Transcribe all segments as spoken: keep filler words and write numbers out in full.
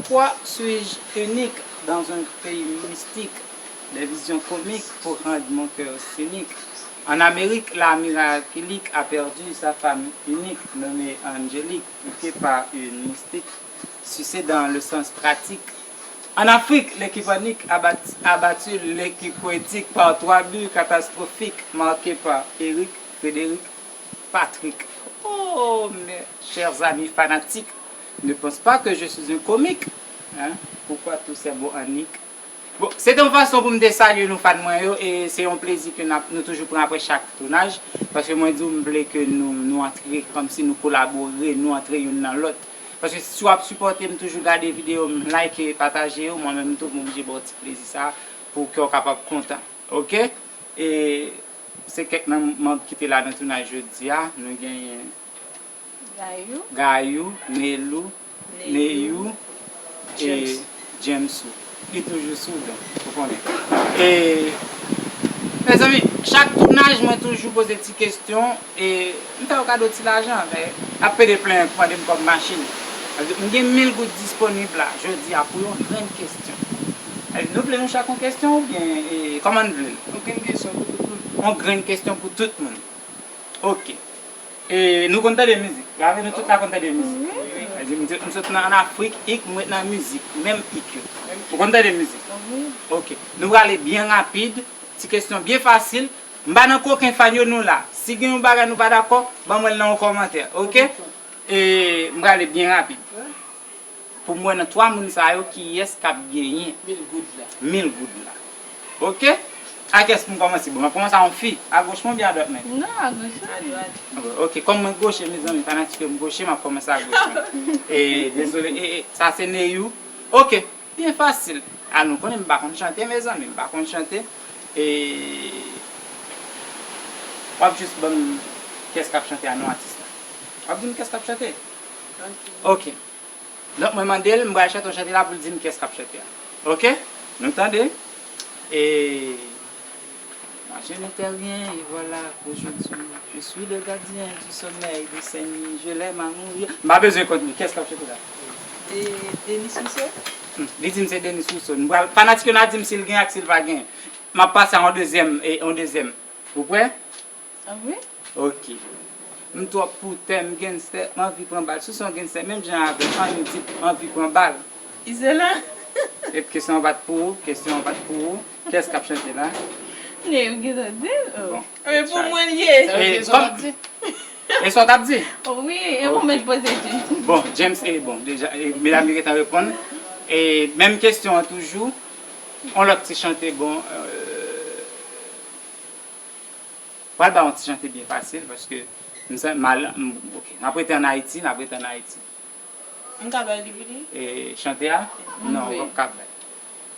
Pourquoi suis-je unique dans un pays mystique ? Des visions comiques pour rendre mon cœur cynique. En Amérique, l'ami Ray Akrilik a perdu sa femme unique nommée Angélique, piquée par une moustique, sucée dans le sens pratique. En Afrique, l'équipe Annick a bat- a battu l'équipe poétique par trois buts catastrophiques marqués par Eric, Frédéric, Patrick. Oh, mes chers amis fanatiques, ne pense pas que je suis un comique. Hein? Pourquoi tous ces mots Annick? Bon, se te yon fason pou m te salye nou fan mwen yo, e se yon plezi ke n ap, nou toujou pran apre chak tounaj, paske mwen di w m vle ke nou, nou antre, kòmsi nou kolabore, nou antre youn nan lòt. Paske si w ap sipòte m, toujou gade videyo m, like, pataje yo, mwen menm tou, m oblije ba w ti plezi sa a, pou kè w kapab kontan. Oke? E se kèk nan manm ki te la nan tounaj jodi a, nou genyen Gayou. Gayou, Nelou, Neyou, Neyou, e James. James ou. Li toujou sou dan, ou konnen. E, mezanmi, chak tounaj, mwen toujou poze ti kesyon, e m fè yo kado ti lajan, men ap pede plenyen pou mande m kòb machin. Sa vle di, m gen mil goud disponib la, jodi a, pou yon grenn kesyon. Sa vle di, nou vle nou chak yon kesyon, oubyen, e, kòman n vle l? Yon grenn kesyon pou tout moun. Yon grenn kesyon pou tout moun. Oke. E nou konn tande mizik. Bravo, nou tout la konn tande mizik. Wi. Sa di, m, m sot nan, ann Afrik, ik, m ret nan mizik. Menm ik yo. Ou konn tande mizik? Wi. Oke. Nou prale byen rapid. Ti kesyon byen fasil. M pa nan koken fan yo, nou la. Si gen yon bagay nou pa dakò, ban mwen l nan yon kòmantè. Oke? E m prale byen rapid. Pou m wè nan twa moun sa yo, kiyès k ap genyen mil goud la. Mil goud la. Oke? A kiyès pou m kòmanse? Bon, m ap kòmanse a yon fi. Agoch mwen oubyen adwat mwen? Non, agoch mwen. Adwat. Oke, kòm mwen goche, mezanmi, fanatik yo, m goche, m ap kòmanse agoch mwen. E, dezole, e, e, sa se Neyou. Oke, byen fasil. A, nou konnen m pa konn chante, mezanmi, m pa konn chante. E, w ap jis ban m kiyès k ap chante a, non atis la. W ap di m kiyès k ap chante? Oke. Donk, mwen mande l, m pral chante yon chante la pou l di m kiyès k ap chante a. Oke? Nou tande? E, moi, je n'étais rien, et voilà qu'aujourd'hui, je suis le gardien du sommeil de Saint-Louis, je l'aime à mourir. M pa bezwen konn li. Kiyès k ap chante la? E, Denis Rousseau? Hmm, li di m se Denis Rousseau. M pral, fanatik yo nan di m si l gen ak si l pa gen. M ap pase a yon dezyèm, e, yon dezyèm. Ou prè? Ah wi? Oke. M twòp pou tè, m genstè, m anvi pran bal. Si w se yon genstè, menm jan avè m, ann di m anvi pran bal. Izela? Epi kesyon an pa t pou ou, kesyon an pa t pou ou. Kiyès k ap chante la? Neyou gentan di l. Oh. Bon. E pou mwen l ye. E sa w t ap di? E sa w t ap di? Wi, e ou menm poze James. Bon, James, e bon, deja, e medam yo gentan reponn. E menm kesyon an toujou. On lòt ti chante, bon, euh, pral ba yon ti chante byen fasil, paske m sa, mal, m, oke, n ap rete ann Ayiti, n ap rete ann Ayiti. M ka bay li pou li? E chante a? Non, ou p ap ka bay.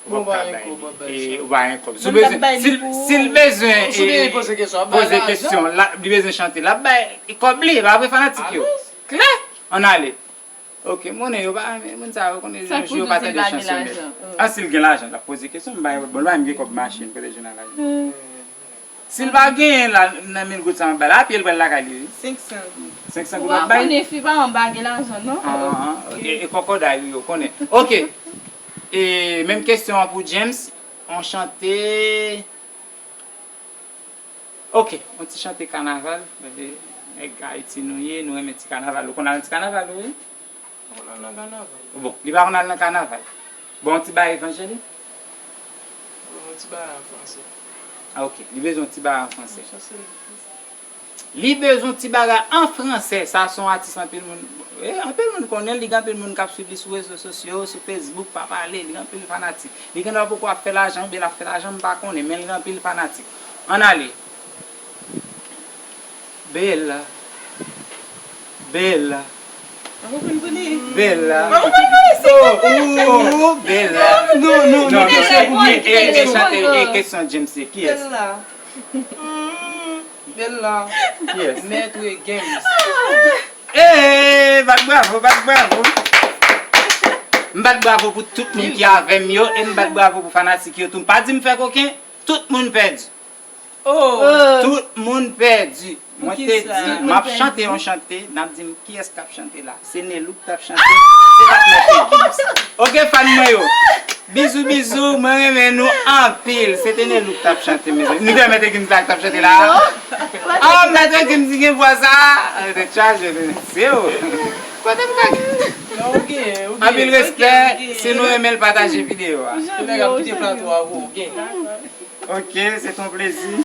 Ou p ap ka bay li. E ou pa gen kòb. Si w bezwen, si l, si l bezwen, e, poze kesyon, li bezwen chante, l ap bay kòb li, e pa vre fanatik yo? Klè! Ann ale. Ok, m konnen yo pa renmen moun sa yo, konnen yo pa tande chanson nèt. An, si l gen lajan, l ap poze kesyon, m bay bon, l pa menm gen kòb machin, kote l jwenn lajan. Si l pa genyen la, nan mil goud sa m ap bay la, a pye l pral lakay li, wi. Senk san goud. Senk san goud w ap bay? Ou pa konnen fi pa anba gen lajan, non? Ah, ah, ok, e kòkòday, wi, yo konnen. Ok. E menm kesyon an pou James, on chante. Ok, yon ti chante kanaval, paske nèg Ayiti nou ye, nou renmen ti kanaval. Ou konn al nan ti kanaval, ou, wi? Mwen konn al nan kanaval. Bon, li pa konn al nan kanaval. Bon, yon ti bagay evanjelik? Bon, yon ti bagay an franse. Ah, ok, li bezwen yon ti bagay an franse. Sa se li. Li bezwen yon ti bagay an franse, sa se yon atis anpil moun, e, anpil moun konnen l, li gen anpil moun k ap swiv li sou rezo sosyo, sou Facebook, pa pale, li gen anpil fanatik. Li gendwa poko ap fè lajan, oubyen l ap fè lajan, m pa konnen, men l gen anpil fanatik. Ann ale. Bella. Bella. Bella. Oh, oh, oh, Bella. Non, non, non, non, non, e, e, e chante, e kesyon James, se kiyès? Bella. Bella. Kiyès? Maître Games. Eh, bat bravo, bat bravo. M bat bravo pou tout moun ki avè m yo, e m bat bravo pou fanatik yo tou. M pa di m fè koken, tout moun pèdi. Oh. Tout moun pèdi. Mwen te Poukisa? Di, m ap chante yon chante, n ap di m kiyès k ap chante la. Se Nelouk k ap chante, se p ap Maître Gims. Oke, fan mwen yo. Bizou, bizou, mwen renmen nou anpil. Se te Nelouk k t ap chante, mezanmi. Nou te Maître Gims la k t ap chante la. Oh, Maître Gims gen vwa sa. Tèt chaje, se w. Kote m ka. Non, ou gen, ou gen. Anpil respè, Ok, ok. Si nou renmen l, pataje videyo a. Nèg ap kite plato a, ou gen. Ok, se ton plezi.